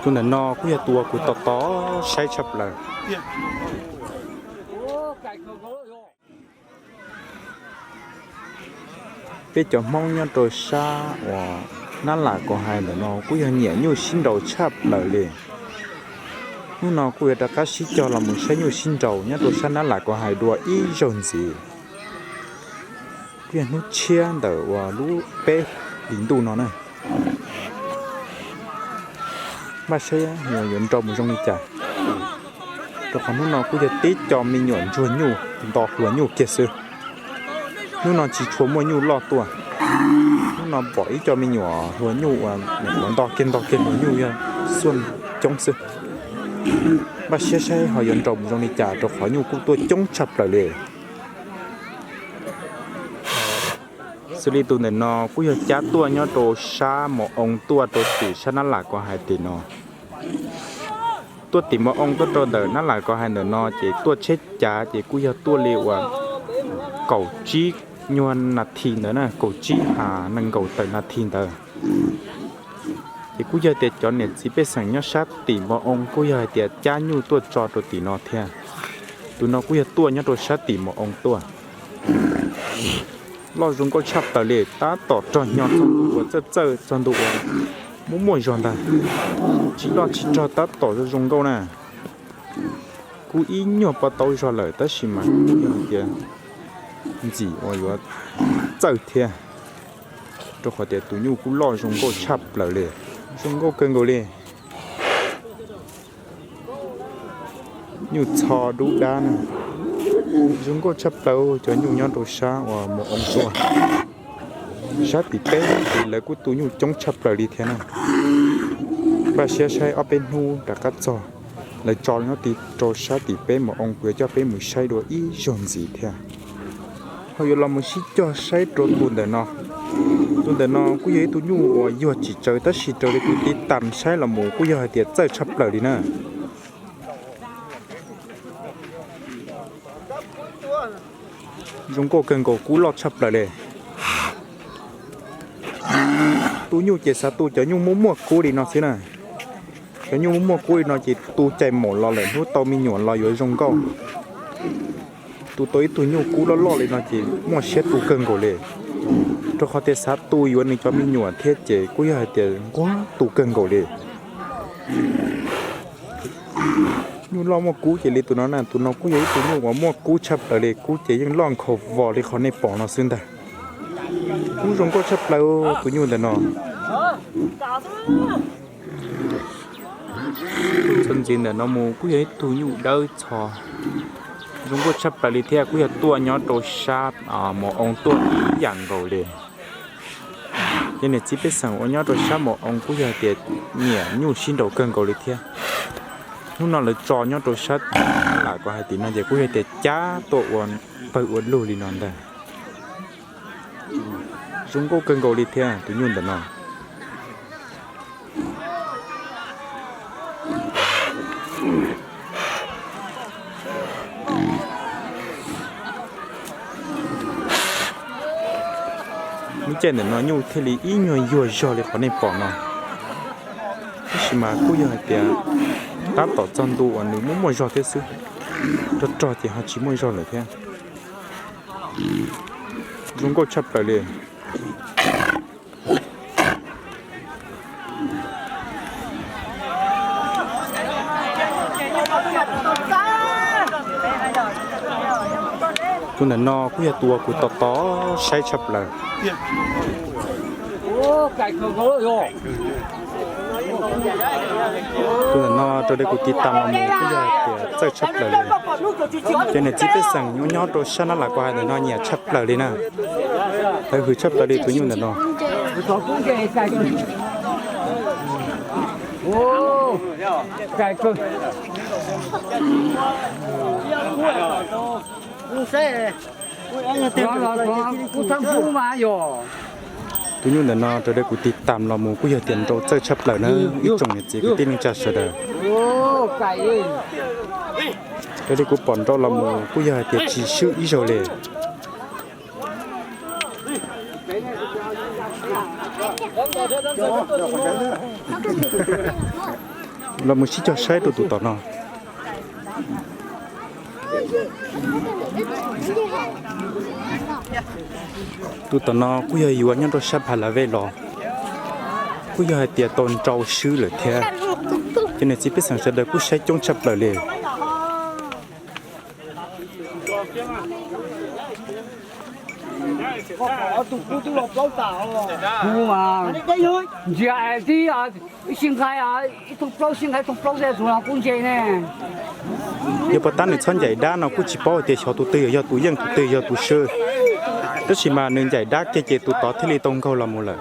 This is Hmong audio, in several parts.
Tus ntawm no kuj yog tus uas kuv tos tos saib tshaj plaws. Peb cov Hmoob nyob rau sab uas Nab Lam Kos Hais ntawm no kuj yog nyiam nyuj sib nraus tshaj plaws li. Hnub no kuj yuav rov qab sib cog los mus saib nyuj sib nraus nyob rau sab Nab Lam Kos Hais dua ib zaug ntxiv. Kuj yog hnub tshiab ntawm uas lub peb hlis ntuj no na. Npaj saib yuav nraus mus zoo li cas, rau qhov hnub no kuj yog tib co me nyuam ntsuag nyuj nto hluas nyuj kiag xwb. Hnub no tsis tshua muaj nyuj loj tuaj. Hnub no pom ib co me nyuam hluas nyuj uas nto kiag nto kiag hluas nyuj yog xuaj coob xwb. Npaj siab saib ho yuav nraus mus zoo li cas rau qhov nyuj kuj tuaj coob tshaj plaws li. Xws li tus ntawm no kuj yog cab tuaj nyob rau sab Mos Oo tuaj rau tim sab Nab Lam Kos Hais tim no. Tuaj tim Mos Oo tuaj rau ntawm Nab Lam Kos Hais ntawm no ces tuaj tsheb cav ces kuj yog tuaj li uas kaum tsib nyuag nas this ntawd na, kaum tsib ha nees nkaum tawm nas this ntawd. Ces kuj yog tias cov niam txiv pej xeem nyob sab tim Mos Oo kuj yog hais tias cab nyuj tuaj tso rau tim no thiab. Tus no kuj yog tuaj nyob rau sab tim Mos Oo tuaj. Loj zoo nkauj tshaj plaws li, tab tom rog nyo txog ntu uas txawj txawj txog ntu uas muaj muaj zog ntag. Tsis loj tsis rog tab tom zoo zoo nkauj na. Kuj ib nyuag pob taub zog lawm tab sis mas kuj yog hais tias ntxim uas yuav txawj thiab, rau qhov tias tus nyuj kuj loj zoo nkauj tshaj plaws li, zoo nkauj kawg nkaus li. Nyuj txho dub dab na, zoo nkauj tshaj plaws cov nyuj nyob rau sab uas Mos Oo tuaj. Sab tim peb ces lawv kuj tu nyuj coob tshaj plaws li thiab na. Npaj siab saib ob peb hnub rov qab txog, lawv tso nyob rau sab tim peb Mos Oo, kuv yuav coj peb mus saib dua ib zaug ntxiv thiab. Ho yuav los mus sib cog saib rau tus ntawm no. Tus ntawm no kuj yog ib tug nyuj uas yuag tsis tsawg tab sis raws li kuv tiv tam saib los mus kuj yog hais tias txawj tshaj plaws li na. Zoo nkauj kawg nkaus, kub loj tshaj plaws li. Tu nyuj ces xav tu cov nyuj muaj muaj kub li no xwb na. Cov nyuj muaj muaj kub li no ces tu cais maum los lawm hnub tau me nyuam los yuav zoo nkauj. Tu tau ib tug nyuj kub loj loj li no ces muaj siab tu kawg nkaus li, rau qhov tias xav tu yuav nws cov me nyuam thiab ces kuj yog hais tias nquag tu kawg nkaus li. Nyuj loj muaj kub ces li tus no na, tus no kuj yog ib tug nyuj uas muaj kub tshaj plaws li, kub ces yeej loj nkhaus vos li qhov nej pom no xwb ntag. Kub zoo nkauj tshaj plaws tus nyuj ntawm no. Txuas ntxiv ntawm no mus kuj yog ib tug nyuj dawb txho, zoo nkauj tshaj plaws li thiab kuj yog tuaj nyob rau sab Mos Oo tuaj ib yam nkaus li. Ces niam txiv pej xeem uas nyob rau sab Mos Oo kuj yog hais tias nyiam nyuj sib nraus kawg nkaus li thiab. Hnub no lawv tso nyob rau sab Nab Lam Kos Hais tim no ces kuj yog tias cab tuaj ua pawg ua lug li no ntag. Zoo nkauj kawg nkaus li thiab tus nyuj ntawm no. Lub caij ntawm no nyuj thiaj li ib nyuag yuag zog li qhov nej pom no. Tab sis mas kuj yog hais tias tab tom txog ntu uas nws muaj muaj zog thiab xwb, rog rog ces ho tsis muaj zog lawm thiab. Zoo nkauj tshaj plaws li. Tus ntawm no kuj yog tus uas kuv tos tos saib tshaj plaws. Tus ntawm no raws li kuv tiv tas los mus kuj yog hais tias txawj tshaj plaws li. Cov niam txiv pej xeem nyob nyob rau sab Nab Lam Kos Hais ntawm no nyiam tshaj plaws li na. Lawv hwm tshaj plaws li tus nyuj ntawm no. Tus nyuj ntawm no raws li kuv tiv tas los mus kuj yog tias nrau txawj tshaj plaws na ib tsoom niam txiv kwv tij neej tsa sawv daws. Raws li kuv pom nrau los mus kuj yog hais tias tsis swb ib zaug li. Los mus sib cog saib rau tus tom no. Tus tom no kuj yog yuav nyob rau sab Pha La Vej los, kuj yog hais tias tau nrau swb lawm thiab. Ces niam txiv pej xeem sawv daws kuj saib coob tshaj plaws li. Ntsia tib ib thooj plaub sib nqaij thooj plaub tej tus no kuj ntse ne. Yog puas tab nws txhob ncaim dab no kuj tsis paub hais tias xyov tus twg yog tus yeej tus twg yog tus swb. Tab sis mas nws ncaim dab kiag ces tus tod thiaj li tau nkaug los mus lawm.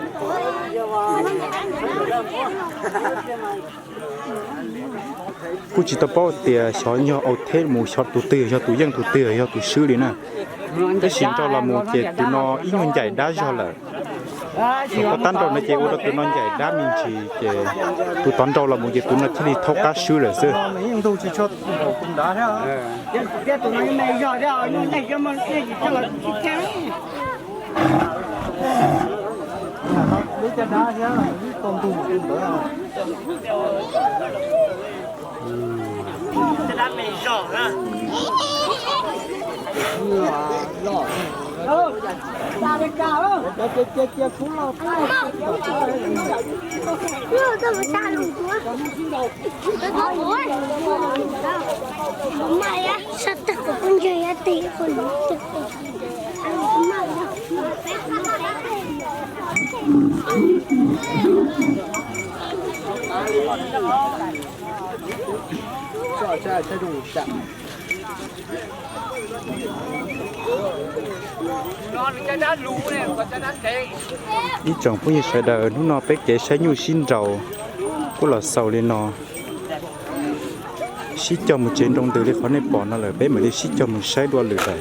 Kuj tsis tau paub tias xyov yog au theb mus xyov tus twg yog tus yeej tus twg yog tus swb li na. Tab sis nrau los mus ces tus no ib nyuag ncaim dab zog lawm. Thaum koj tab nrau no ces ua rau tus no ncaim dab me ntsis ces tus tod nrau los mus ces tus no thiaj li thaub qab swb lawm xwb. Ib tsoom phooj ywg sawv daws, hnub no peb kev saib nyuj sib nraus kuj los xaus li no. Sib cog mus tsev nroo ntws li qhov nej pom no lawm, peb mam li sib cog mus saib dua lwm lawm.